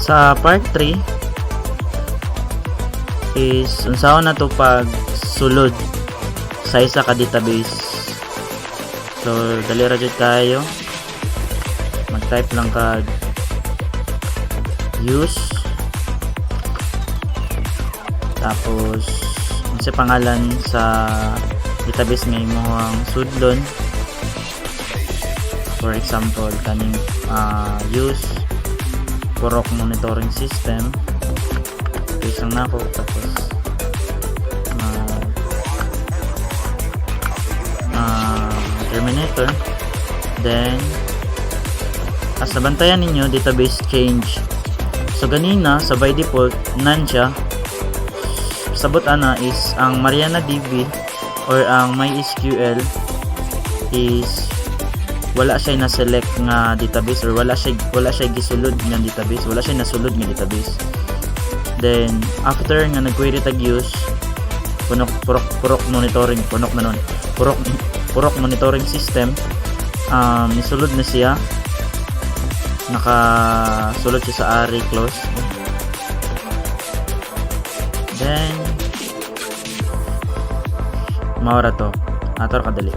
Sa part 3 is unsaon nato pag sulod sa isa ka database. So dali ra jud kayo, mag-type lang ka use, tapos unsa pangalan sa database nga imong sudlon. For example, kaning use Purok monitoring system, paste lang nako, tapos mag terminator. Then as nabantayan ninyo, database change. So ganina sa by default none siya. Sabot ana is ang Mariana DB or ang MySQL is wala siya na select nga database or wala siya gisulod nga database, wala siya nasulod nga database. Then after nga nag-query tag use punok purok purok monitoring, punok na nun, purok purok monitoring system, nisulod na siya, nakasulod siya sa array close. Then mao ra to, ato ra kadali.